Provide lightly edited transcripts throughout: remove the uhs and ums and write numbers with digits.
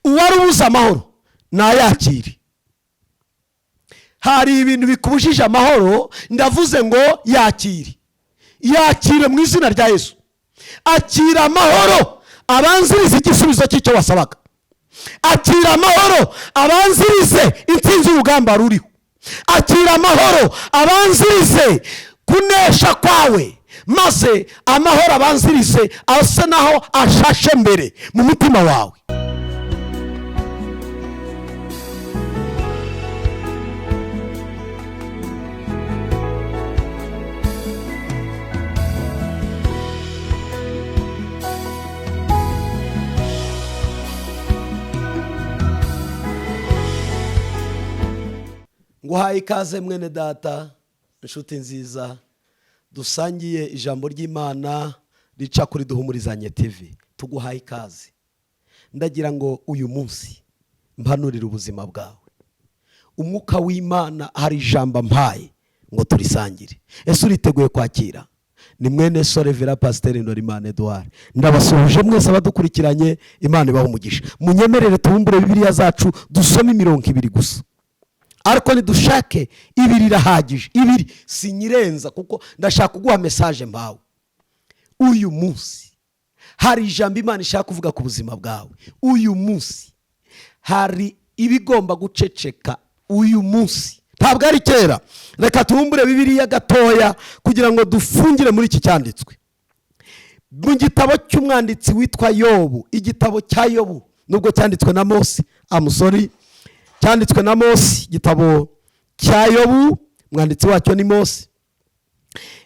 Uwari ubuze amahoro nayakire. Hari ibintu bikubujije amahoro, ndavuze ngo yakire, yakire mu izina rya Yesu. Akira amahoro abanzirize igisubizo cy'icyo wasabaga. Akira amahoro abanzirize intsinzi y'urugamba ruriho. Akira amahoro abanzirize kunesha kwawe, maze amahoro abanzirize asa naho ashashe mbere mu mutima wawe. Nguhaye ikaze mwene data, inshuti nziza dusangiye ijambo ry'Imana rica kuri Duhumurizanye TV. Tuguhaye ikaze. Ndagira ngo uyu munsi mpanurire ubuzima bwawe. Umwuka w'Imana hari ijambo ampaye ngo turisangire. Ese uriteguye kwakira? Ni mwene so Revera Pasiteri Ndorimana Edouard. Ndabasuhuje mwese abadukurikiranye, Imana ibahe umugisha. Munyemerere tubumbure Bibiliya zacu dusome imirongo ibiri gusa. Ariko nidushake ibiri irahagije, ibiri sinyirenza kuko ndashaka kuguha message mpawe. Uyu munsi hari ijambo Imana ishaka kuvuga ku buzima bwawe. Uyu munsi hari ibigomba guceceka. Uyu munsi ntabwo ari kera. Reka tubumbure Bibiliya gatoya kugira ngo dufungire muri iki cyanditswe. Mu gitabo cy'umwanditsi witwa Yobu, igitabo cya Yobu nubwo cyanditswe na Mose, amusori, cyanditswe na Mose, igitabo cya Yobu umwanditsi wacyo ni Mose.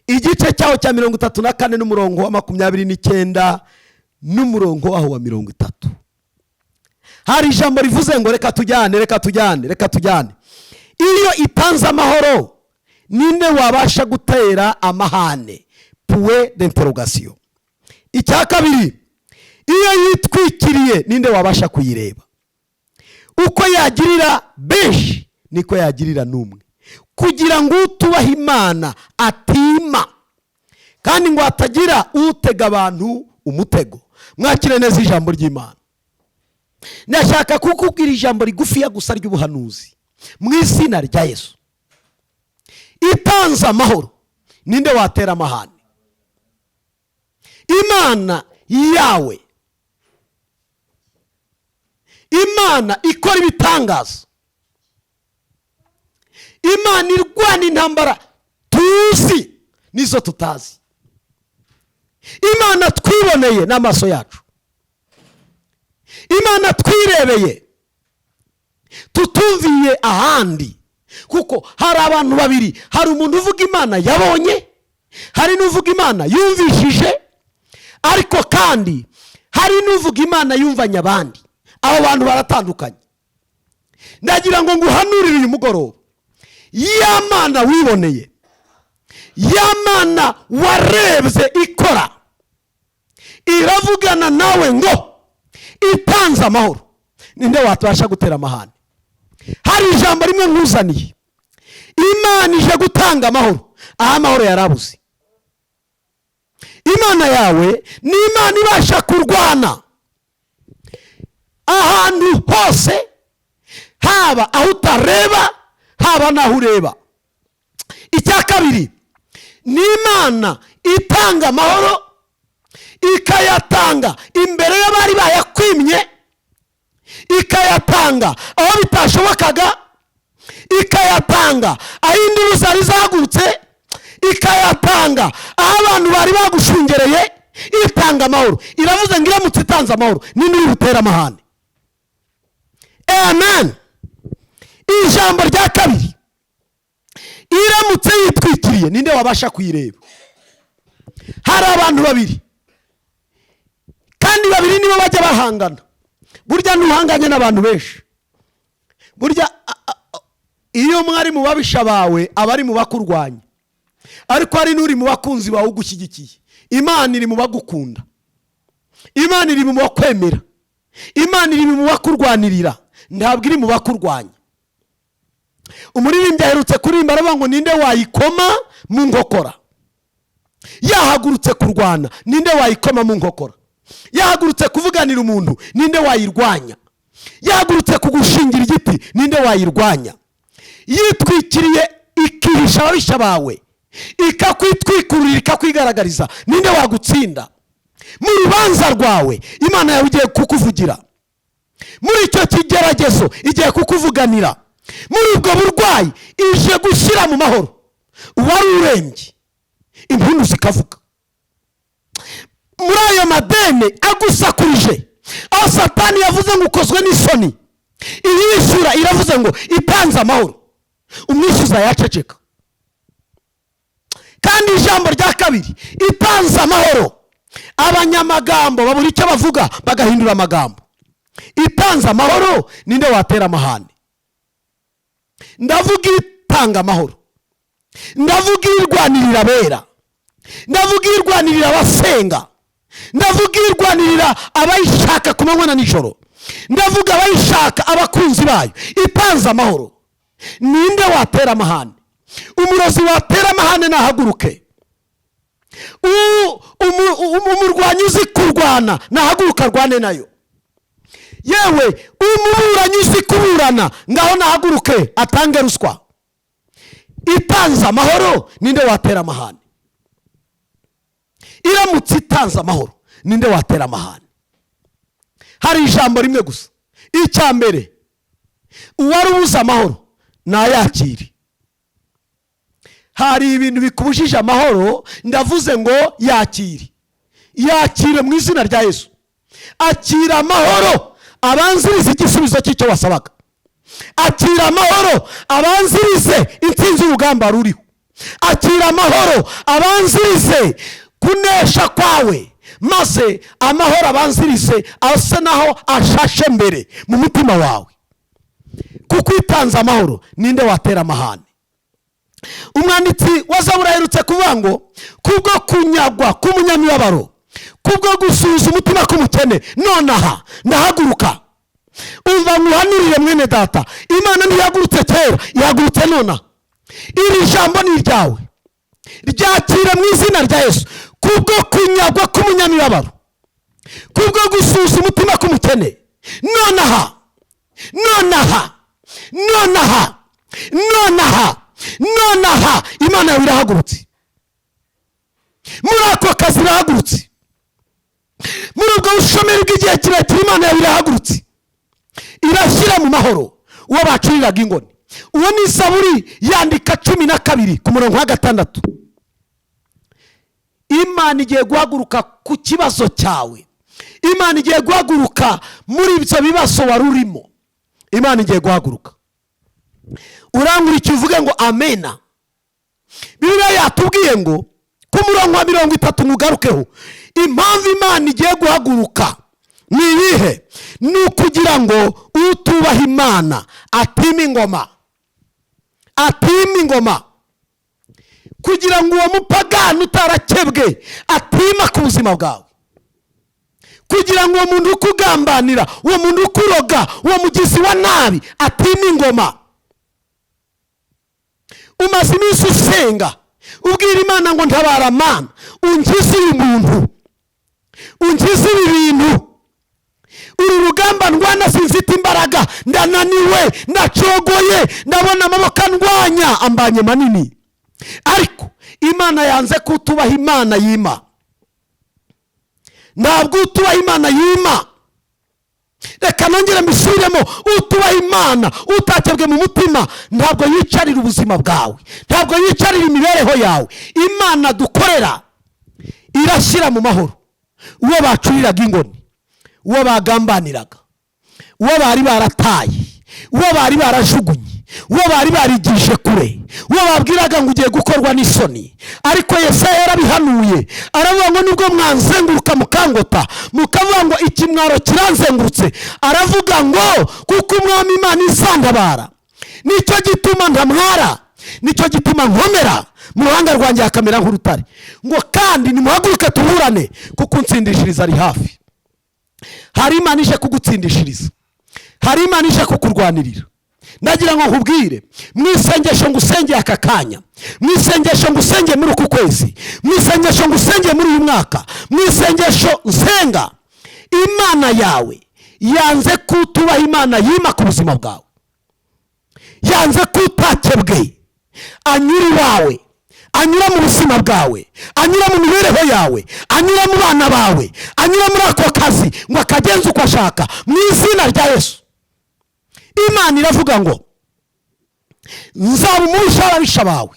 Igice cyaho cya 34 n'umurongo wa 29 n'umurongo waho wa 30. Hari ijambo rivuze ngo reka tujyane, reka tujyane, reka tujyane. Iyo itanze amahoro ninde wabasha gutera amahane? Point d'interrogation. Icya kabiri, iyo yitwikiriye ninde wabasha kuyireba? Uko yagirira benshi niko yagirira n'umwe, kugira ngo utubaha Imana atima, kandi ngo hatagira utega abantu umutego. Mwakire neza ijambo ry'Imana. Ndashaka kukubwira ijambo rigufiya gusa ry'ubuhanuzi mu izina rya Yesu. Itanze amahoro ninde watera amahane? Imana yawe, Imana ikora ibitangaza, Imana irwana intambara tuzi nizo tutazi, Imana twiboneye n'amaso yacu, Imana twirebeye tutumviye ahandi. Kuko hari abantu babiri, hari umuntu uvuga Imana yabonye, hari n'uvuga Imana yumvishije, ariko kandi hari n'uvuga Imana yumvanye abandi. Abo bantu baratandukanye. Ndagira ngo nguhanurire uyu mugoroba, ya Mana wiboneye, ya Mana warebye ikora, iravugana nawe ngo itanze amahoro ninde watabasha gutera amahane? Hari ijambo rimwe nkuzaniye, Imana ije gutanga amahoro aho amahoro yarabuze. Imana yawe ni Imana ibasha kurwana ahantu hose, haba aho utareba, haba n'aho ureba. Icya kabiri, ni Imana itanga amahoro, ikayatanga imbere y'abari bayakwimye, ikayatanga aho bitashobokaga, ikayatanga aho induru zari zahagurutse, ikayatanga aho abantu bari bagushungereye. Itanga amahoro. Iravuze ngo iramutse itanze amahoro ninde uri butere amahane? Amen. Ijambo rya kabiri, iramutse yitwikiriye ninde wabasha kuyireba? Hari abantu babiri, kandi babiri nibo bajya bahangana. Burya ntuhanganye n'abantu benshi. Burya iyo umwe ari mu babisha bawe aba ari mu bakurwanya, ariko hari n'uri mu bakunzi bawe ugushyigikiye. Imana iri mu bagukunda, Imana iri mu bakwemera, Imana iri mu bakurwanirira, ntabwo iri mu bakurwanya. Umuririmbyi aherutse kuririmba aravuga ngo ninde wayikoma mu nkokora? Yahagurutse kurwana, ninde wayikoma mu nkokora? Yahagurutse kuvuganira umuntu, ninde wayirwanya? Yahagurutse kugushingira igiti, ninde wayirwanya? Yitwikiriye ikihisha ababisha bawe, ikakwitwikururira, ikakwigaragariza, ninde wagutsinda? Mu rubanza rwawe Imana yawe igiye kukuvugira, muri icyo kigeragezo igiye kukuvuganira, muri ubwo burwayi ije gushyira mu mahoro uwari urembye, impundu zikavuga. Muri ayo madeni agusakurije, aho Satani yavuze ngo ukozwe n'isoni, iyishyura iravuze ngo itanze amahoro, umwishyuza yaceceka. Kandi ijambo rya kabiri, itanze amahoro, abanyamagambo babura icyo bavuga bagahindura amagambo. Itanze amahoro, ninde watera amahane? Ndavuga itanga amahoro, ndavuga irwanirira abera, ndavuga irwanirira abasenga, ndavuga irwanirira abayishaka ku manywa na nijoro, ndavuga abayishaka, abakunzi bayo. Itanze amahoro, ninde watera amahane? Umurozi watera amahane nahaguruke. Umurwanyi uzi kurwana nahaguruka arwane nayo. Yewe umuburanyi uzi kuburana ngaho nahaguruke atange ruswa. Itanze amahoro, ninde watera amahane? Iramutse itanze amahoro, ninde watera amahane? Hari ijambo rimwe gusa. Icya mbere, uwari ubuze amahoro nayakire. Hari ibintu bikubujije amahoro, ndavuze ngo yakire, yakire mu izina rya Yesu. Akira amahoro abanzirize igisubizo cy'icyo wasabaga, akira amahoro abanzirize intsinzi y'urugamba ruriho, akira amahoro abanzirize kunesha kwawe, maze amahoro abanzirize asa naho ashashe mbere mu mutima wawe. Kuko itanze amahoro, ninde watera amahane? Umwanditsi wa Zaburi aherutse kuvuga ngo kubwo kunyagwa k'umunyamibabaro, kubwo gusuhuza umutima k'umukene, nonaha ndahaguruka. Umva nkuhanurire mwene data, Imana ntiyahagurutse kera, ihagurutse nonaha. Iri jambo ni iryawe, ryakire mu izina rya Yesu. Kubwo kunyagwa k'umunyamibabaro, kubwo gusuhuza umutima k'umukene, nonaha, nonaha, nonaha, nonaha, nonaha Imana yawe irahagurutse. Muri ako kazi irahagurutse, muri ubwo bushomeri bw'igihe kirekire Imana yawe irahagurutse, irashyira mu mahoro uwo bacuriraga ingoni. Uwo ni Zaburi yandika 12 ku murongo wa 6. Imana igiye guhaguruka ku kibazo cyawe, Imana igiye guhaguruka muri ibyo bibazo wari urimo, Imana igiye guhaguruka. Urangurike uvuge ngo amena. Bibiliya yatubwiye ngo ku murongo wa 30 nkugarukeho, impamvu Imana igiye guhaguruka ni iyihe? Ni ukugira ngo utubaha Imana atima ingoma, atima ingoma, kugira ngo uwo mupagani utarakebwe atima ku buzima bwawe, kugira ngo uwo muntu ukugambanira, uwo muntu ukuroga, uwo mugizi wa nabi atima ingoma. Umaze iminsi usenga ubwira Imana ngo ntabara Mana, unkize uyu muntu, unkize ibi bintu, uru rugamba ndwana simfite imbaraga, ndananiwe, ndacogoye, ndabona amaboko andwanya ambanye manini. Ariko Imana yanze kutubaha Imana yima. Ntabwo utubaha Imana yima. Reka nongere mbisubiremo, utubaha Imana utakebwe mu mutima ntabwo yicarira ubuzima bwawe, ntabwo yicarira imibereho yawe. Imana dukorera irashyira mu mahoro uwo bacuriraga ingoni, uwo bagambaniraga, uwo bari barataye, uwo bari barajugunye, uwo bari barigije kure, uwo babwiraga ngo ugiye gukorwa n'isoni. Ariko Yesaya yarabihanuye, aravuga ngo nubwo mwanzenguruka mukangota, mukavuga ngo ikimwaro kiranzengurutse, aravuga ngo kuko Umwami Imana izantabara, nicyo gituma ntamwara, nicyo gituma nkomera, mu ruhanga rwanjye hakamera nk'urutare. Ngo kandi nimuhaguruke tuburane, kuko unsindishiriza ari hafi. Hari Imana ije kugutsindishiriza, hari Imana ije kukurwanirira. Ndagira ngo nkubwire mu isengesho ngusengeye aka kanya, mu isengesho ngusengeye muri uku kwezi, mu isengesho ngusengeye muri uyu mwaka, mu isengesho nsenga, Imana yawe Yanze kutubaha Imana yima ku buzima bwawe, yanze kutakebwe anyura iwawe, anyura mu buzima bwawe, anyura mu mibereho yawe, anyura mu bana bawe, anyura muri ako kazi ngo akagenze uko ashaka. Mu izina rya Yesu, Imana iravuga ngo nzaba umubisha w'ababisha bawe,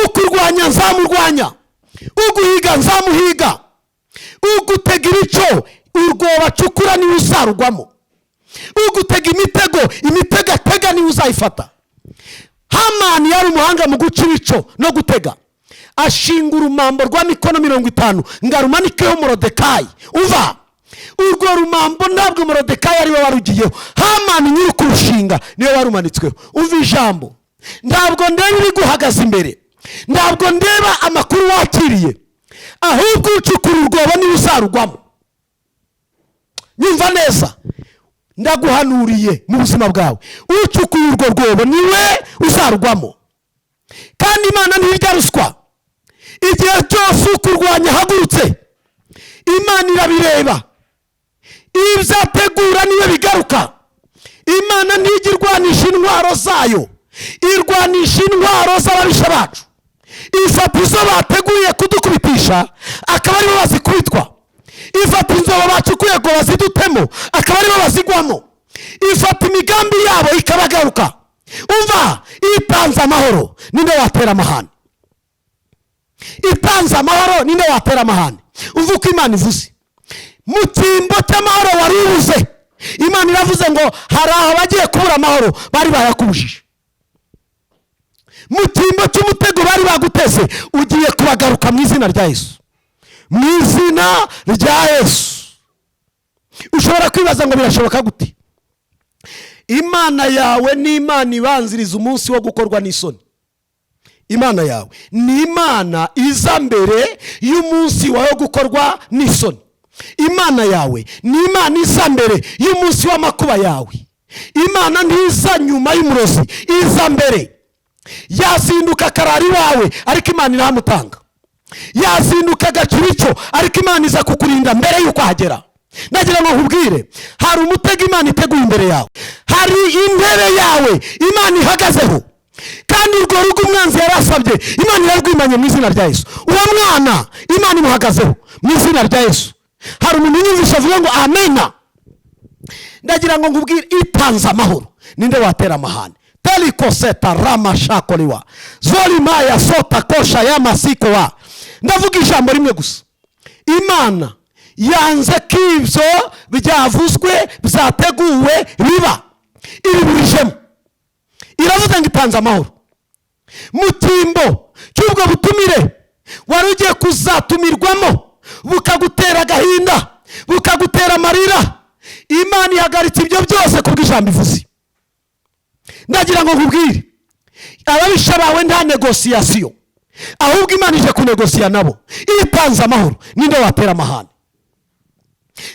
ukurwanya nzamurwanya, uguhiga nzamuhiga, ugutega ibico urwobo acukura niwe uzarugwamo, ugutega imitego, imitego atega niwe uzayifata. Hamani yari umuhanga mu guca ibico no gutega, ashinga urumambo rwa mikono 50 ngo arumanikeho Morodekayi. Uva urwo rumambo ntabwo Morodekayi ariwe warugiyeho, Hamani nyiri kurushinga niwe warumanitsweho. Umva ijambo, ntabwo ndeba ibiguhagaze imbere, ntabwo ndeba amakuru wakiriye, ahubwo ucukura urwobo niwe uzarugwamo. Nyumva neza, ndaguhanuriye mu buzima bwawe, ucukuye urwo rwobo niwe uzarugwamo. Kandi Imana ntirya ruswa. Igihe cyose ukurwanya ahagurutse, Imana irabireba, ibyo ategura niwe bigaruka. Imana ntijya irwanisha intwaro zayo, irwanisha intwaro z'ababisha bacu. Ifata izo bateguye kudukubitisha akaba aribo bazikubitwa, ifata inzobo bacukuye ngo bazidutemo akaba aribo bazigwamo, ifata imigambi yabo ikabagaruka. Umva, itanze amahoro ninde watera amahane? Itanze amahoro ninde watera amahane? Umva uko Imana ivuze, mu cyimbo cy'amahoro wari ubuze, Imana iravuze ngo hari abagiye kubura amahoro bari bayakubujije. Mu cyimbo cy'umutego bari baguteze, ugiye kubagaruka mu izina rya Yesu, mu izina rya Yesu. Ushobora kwibaza ngo birashoboka gute? Imana yawe ni Imana ibanziriza umunsi wo gukorwa n'isoni. Imana yawe ni Imana iza mbere y'umunsi wawe wo gukorwa n'isoni. Imana yawe ni Imana iza mbere y'umunsi w'amakuba yawe. Imana ntiza nyuma y'umurozi, iza mbere. Yazinduka akarara iwawe, ariko Imana irahamutanga. Yazinduka agaca ibico, ariko Imana iza kukurinda mbere y'uko ahagera. Ndagira ngo nkubwire, hari umutego Imana iteguye imbere yawe, hari intebe yawe Imana ihagazeho, kandi urwo rugo umwanzi yarasabye Imana irarwimanye mu izina rya Yesu. Uwo mwana Imana imuhagazeho mu izina rya Yesu. Hari umuntu unyumvisha avuga ngo amena. Ndagira ngo nkubwire, itanze amahoro ninde watera amahane? Telikoseta ramashakoliwa zolimaya sota kosha yamasikowa. Ndavuga ijambo rimwe gusa, Imana yanze ko ibyo byavuzwe byateguwe biba, ibiburijemo. Iravuga ngo itanze amahoro. Mu cyimbo cy'ubwo butumire wari ugiye kuzatumirwamo bukagutera agahinda, bukagutera amarira, Imana ihagaritse ibyo byose kubw'ijambo ivuze. Ndagira ngo nkubwire, ababisha bawe nta negosiyasiyo, ahubwo Imana ije kunegosiya nabo. Itanze amahoro ninde watera amahane?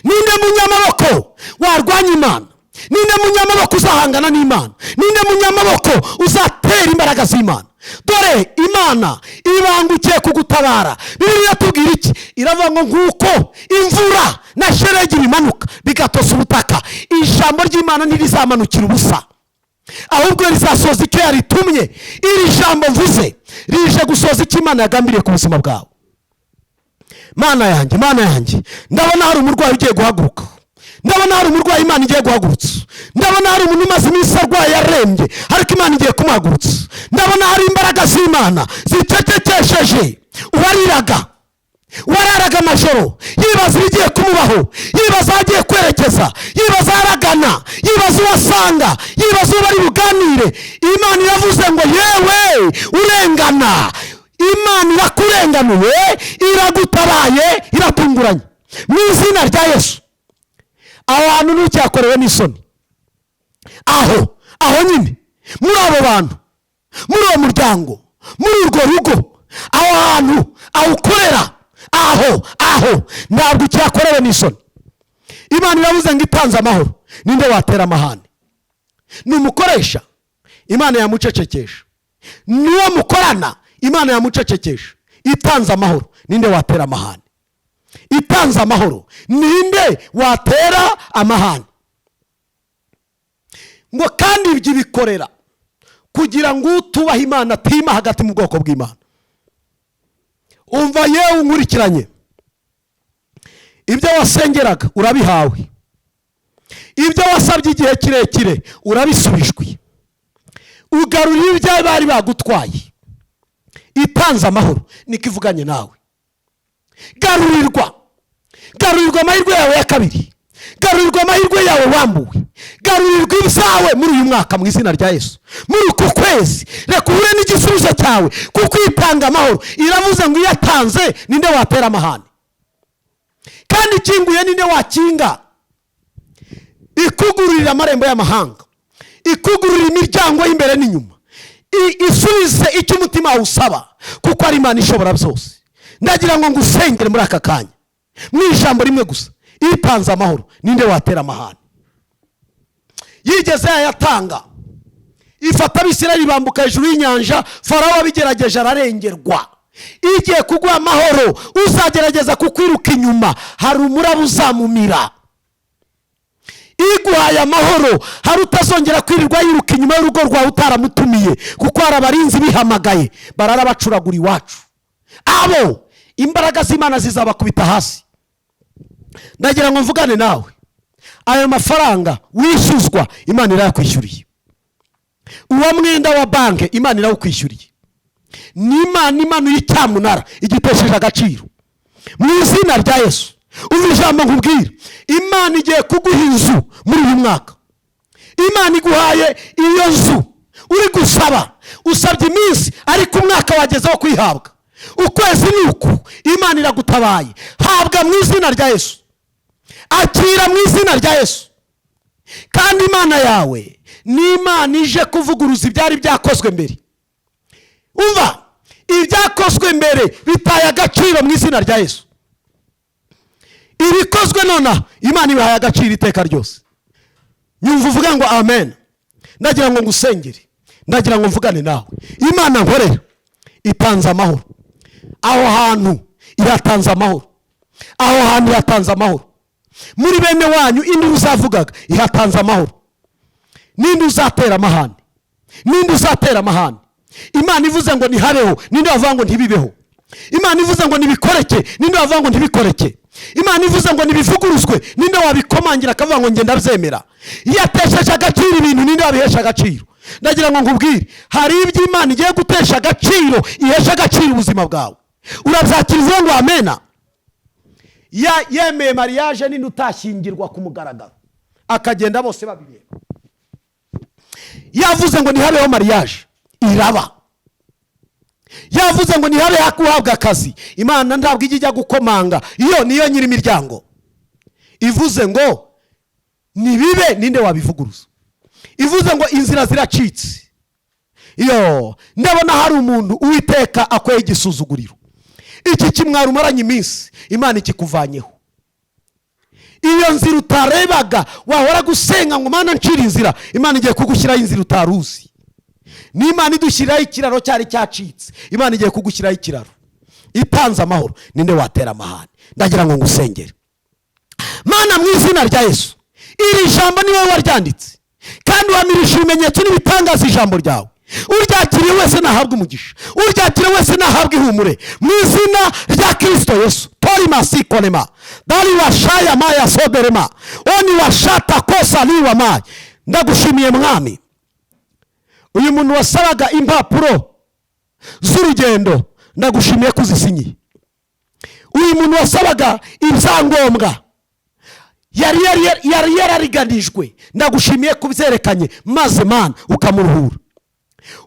Ninde munyamaboko warwanya Imana? Ninde munyamaboko uzahangana n'Imana? Ninde munyamaboko uzatera imbaraga z'Imana? Dore Imana ibangukiye kugutabara. Bibiliya itubwira iki? Iravuga ngo nk'uko imvura na shelegi bimanuka bigatosa ubutaka, ijambo ry'Imana ntirizamanukira ubusa, ahubwo rizasoza icyo yaritumye. Iri jambo mvuze rije gusoza icyo Imana yagambiriye ku buzima bwawe. Mana yanjye, Mana yanjye, ndabona hari umurwayi ugiye guhaguruka, ndabona hari umurwayi Imana igiye guhagurutsa, ndabona hari umuntu umaze iminsi arwaye arembye, ariko Imana igiye kumuhagurutsa. Ndabona hari imbaraga z'Imana zicecekesheje uwariraga, uwararaga amajoro yibaza ibigiye kumubaho, yibaza aho agiye kwerekeza, yibaza aho aragana, yibaza uwo asanga, yibaza uwo bari buganire. Imana iravuze ngo yewe urengana, Imana irakurenganuye, iragutabaye, iratunguranye mu izina rya Yesu. Aho hantu ntucyakorewe n'isoni, aho aho nyine muri abo bantu, muri uwo muryango, muri urwo rugo, aho hantu awukorera, aho aho ntabwo cyakorewe n'isoni. Imana iravuze ngo itanze amahoro ninde watera amahane? Ni umukoresha, Imana yamucecekesha. Niwo mukorana, Imana yamucecekesha. Itanze amahoro ninde watera amahane? Itanze amahoro, ninde watera amahane? Ngo kandi ibyo ibikorera kugira ngo utubaha Imana atima hagati mu bwoko bw'Imana. Umva yewe unkurikiranye, ibyo wasengeraga urabihawe, ibyo wasabye igihe kirekire urabisubijwe, ugarurira ibyawe bari bagutwaye. Itanze amahoro niko ivuganye nawe. Garurirwa, garurirwa amahirwe yawe ya kabiri, garurirwa amahirwe yawe wambuwe, garurirwa ibyawe muri uyu mwaka mu izina rya Yesu. Muri uku kwezi reka uhure n'igisubizo cyawe, kuko itanga amahoro iravuze ngo iyo atanze ninde watera amahane? Kandi ikinguye ninde wakinga? Ikugururira amarembo y'amahanga, ikugururira imiryango y'imbere n'inyuma, isubize icyo umutima wawe usaba, kuko ari Imana ishobora byose. Ndagira ngo ngusengere muri aka kanya mu ijambo rimwe gusa: itanze amahoro, ninde watera amahane? Yigeze yayatanga, ifata Abisirayeli bambuka hejuru y'inyanja, Farawo abigerageje ararengerwa. Igiye kuguha amahoro, uzagerageza kukwiruka inyuma hari umuraba uzamumira. Iguhaye amahoro, hari utazongera kwirirwa yiruka inyuma y'urugo rwawe utaramutumiye, kuko hari abarinzi bihamagaye barara bacuragura iwacu. Abo imbaraga z'Imana zizabakubita hasi. Ndagira ngo mvugane nawe, ayo mafaranga wishyuzwa Imana irayakwishyuriye, uwo mwenda wa banki Imana irawukwishyuriye. Ni Imana imanuye icyamunara igitesheje agaciro mu izina rya Yesu. Umva ijambo nkubwira, Imana igiye kuguha inzu muri uyu mwaka. Imana iguhaye iyo nzu uri gusaba, usabye iminsi ariko umwaka wagezeho kwihabwa, ukwezi ni uku, Imana iragutabaye. Habwa mu izina rya Yesu, akira mu izina rya Yesu. Kandi Imana yawe ni Imana ije kuvuguruza ibyari byakozwe mbere. Umva, ibyakozwe mbere bitaye agaciro mu izina rya Yesu. Ibikozwe nonaha Imana ibihaye agaciro iteka ryose. Nyumva uvuga ngo amen. Ndagira ngo ngusengere, ndagira ngo mvugane nawe. Imana nkorera itanze amahoro, aho hantu iratanze amahoro, aho hantu iratanze amahoro. Muri bene wanyu indi uzavugaga ihatanze amahoro. Ninde uzatera amahane? Ninde uzatera amahane? Imana ivuze ngo ntihabeho, ninde wavuga ngo ntibibeho? Imana ivuze ngo nibikoreke, ninde wavuga ngo ntibikoreke? Imana ivuze ngo nibivuguruzwe, ninde wabikomangira akavuga ngo ngenda byemera? Iyo atesheje agaciro ibintu, ninde wabihesha agaciro? Ndagira ngo nkubwire, hari ibyo Imana igiye gutesha agaciro, ihesha agaciro ubuzima bwawe. Urabyakira uvuge ngo amena. Yemeye mariage, ninde utashyingirwa ku mugaragaro akagenda bose babireba? Yavuze ngo ntihabeho mariage, iraba. Yavuze ngo ntihabeho guhabwa akazi, Imana ntabwo ijya ijya gukomanga, iyo niyo nyiri imiryango. Ivuze ngo nibibe, ninde wabivuguruza? Ivuze ngo inzira ziracitse. Iyo ndabona hari umuntu Uwiteka akweye igisuzuguriro, iki kimwaro umaranye iminsi Imana ikikuvanyeho. Iyo nzira utarebaga wahora gusenga ngo Mana ncira inzira, Imana igiye kugushyiraho inzira utaruzi. Ni Imana idushyiriraho ikiraro cyari cyacitse, Imana igiye kugushyiraho ikiraro. Itanze amahoro, ninde watera amahane? Ndagira ngo ngusengere. Mana, mu izina rya Yesu, iri jambo ni wowe waryanditse, kandi wamirisha ibimenyetso n'ibitangaza ijambo ryawe. Uryakiriye wese nahabwe umugisha, uryakiriye wese nahabwe ihumure mu izina rya Kristo Yesu. Torima sikolema dali washaya maya soderema oni washata kosa liwa maya. Ndagushimiye Mwami. Uyu muntu wasabaga impapuro z'urugendo, ndagushimiye kuzisinyiye. Uyu muntu wasabaga ibyangombwa yari yarariganijwe, ndagushimiye kubyerekanye maze Mana ukamuruhura.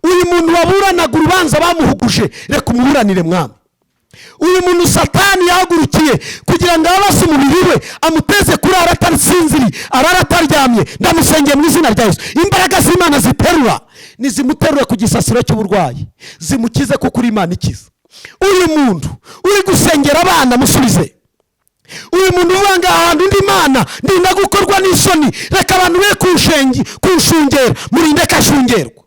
Uyu muntu waburanaga urubanza bamuhuguje, reka umuburanire Mwami. Uyu muntu Satani yahagurukiye kugira ngo ababaze umubiri we, amuteze kurara atasinziriye, arara ataryamye, ndamusengeye mu izina rya Yesu. Imbaraga z'Imana ziterura nizimuterure ku gisasiro cy'uburwayi, zimukize kuko uri Imana ikiza. Uyu muntu uri gusengera abana, musubize. Uyu muntu uvuga ngo ahantu ndi Imana ndinda gukorwa n'isoni, reka abantu be kunshungera, murinde kashungerwa.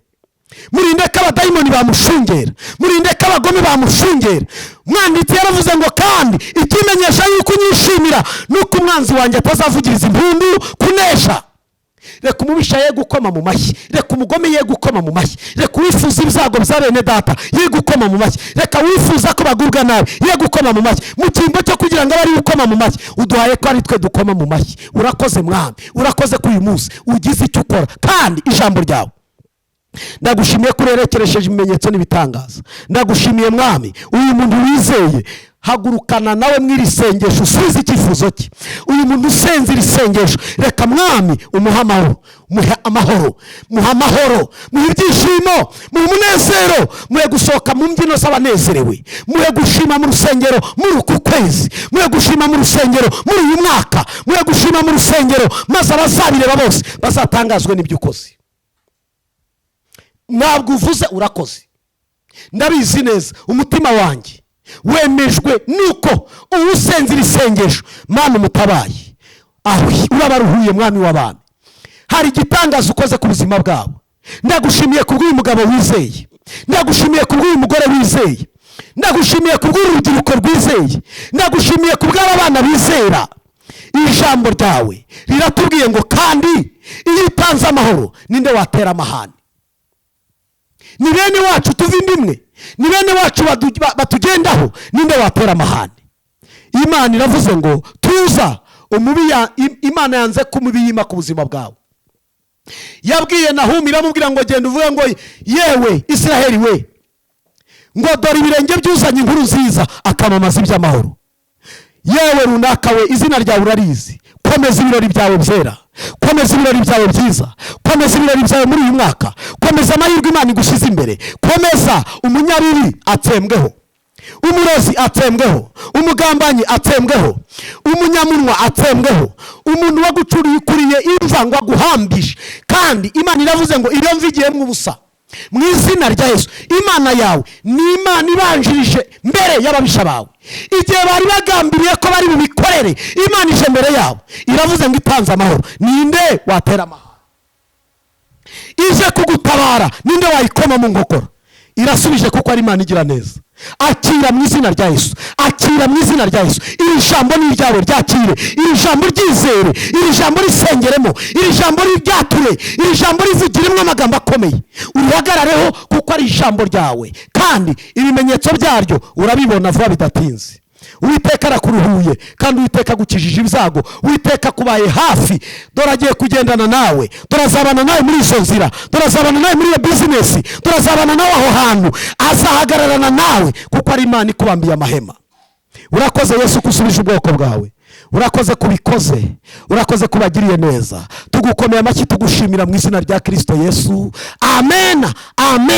Murinde ko abadayimoni bamushungera, murinde ko abagome bamushungera. Umwanditsi yaravuze ngo kandi ikimenyesha yuko unyishimira nuko umwanzi wanjye atazavugiriza impundu kunesha. Reka umubisha ye gukoma mu mashyi, reka umugome ye gukoma mu mashyi, reka uwifuza ibyago bya bene data ye gukoma mu mashyi, reka wifuza ko bagubwa nabi ye gukoma mu mashyi. Mu cyimbo cyo kugira ngo abe ari gukoma mu mashyi, uduhaye ko ari twe dukoma mu mashyi. Urakoze Mwami, urakoze ko uyu munsi ugize icyo ukora, kandi ijambo ryawe ndagushimiye ko urerekeresheje ibimenyetso n'ibitangaza. Ndagushimiye Mwami, uyu muntu wizeye, hagurukana nawe mu iri sengesho, usubize icyifuzo cye. Uyu muntu usenze iri sengesho, reka Mwami umuhe amahoro, muhe amahoro, muhe amahoro, muhe ibyishimo, muhe umunezero, muhe gusohoka mu mbyino z'abanezerewe, muhe gushima mu rusengero muri uku kwezi, muhe gushima mu rusengero muri uyu mwaka, muhe gushima mu rusengero, maze abazabireba bose bazatangazwe n'ibyo ukoze. Ntabwo uvuze urakoze, ndabizi neza, umutima wanjye wemejwe nuko uwusenze iri sengesho, Mana umutabaye, aho urabaruhuye. Mwami w'abami, hari igitangaza ukoze ku buzima bwabo. Ndagushimiye kubw'uyu mugabo wizeye, ndagushimiye kubw'uyu mugore wizeye, ndagushimiye kubw'uru rubyiruko rwizeye, ndagushimiye kubw'aba bana bizera. Ijambo ryawe riratubwiye ngo kandi iyo utanze amahoro ninde watera amahane? Ni bene wacu tuva inda imwe, ni bene wacu batugendaho, ninde watera amahane? Imana iravuze ngo tuza umubi Imana yanze ko umubi yima ku buzima bwawe. Yabwiye Nahumi, iramubwira ngo genda uvuge ngo yewe Israheli we, ngo dore ibirenge byuzanye inkuru nziza akamamaza iby'amahoro. Yewe runaka we, izina ryawe urarizi, komeza ibirori byawe byera, komeza ibirori byawe byiza, komeza ibirori byawe muri uyu mwaka, komeza amahirwe Imana igushyize imbere, komeza. Umunyabibi atsembweho, umurozi atsembweho, umugambanyi atsembweho, umunyamunwa atsembweho, umuntu wagucuriye imva ngo aguhambishe. Kandi Imana iravuze ngo iyo mva igiyemo ubusa mu izina rya Yesu. Imana yawe ni Imana ibanjirije mbere y'ababisha bawe. Igihe bari bagambiriye ko bari bubikorere, Imana ije mbere yabo, iravuze ngo itanze amahoro, ninde watera amahoro? Ije kugutabara, ninde wayikoma mu nkokora? Irasubije kuko ari Imana igira neza. Akira mu izina rya Yesu, akira mu izina rya Yesu. Iri jambo ni iryawe, ryakire. Iri jambo ryizere, iri jambo risengeremo, iri jambo ryature, iri jambo rivugiremo amagambo akomeye, urihagarareho kuko ari ijambo ryawe, kandi ibimenyetso byaryo urabibona vuba bidatinze. Uwiteka arakuruhuye, kandi Uwiteka agukijije ibyago, Uwiteka akubaye hafi. Dore agiye kugendana nawe, dore azabana nawe muri izo nzira, dore azabana nawe muri iyo bizinesi, dore azabana nawe aho hantu, azahagararana nawe kuko ari Imana ikubambiye amahema. Urakoze Yesu ko usubije ubwoko bwawe, urakoze kubikoze, urakoze kubagiriye neza. Tugukomeye amashyi, tugushimira mu izina rya Kristo Yesu. Amen, amen.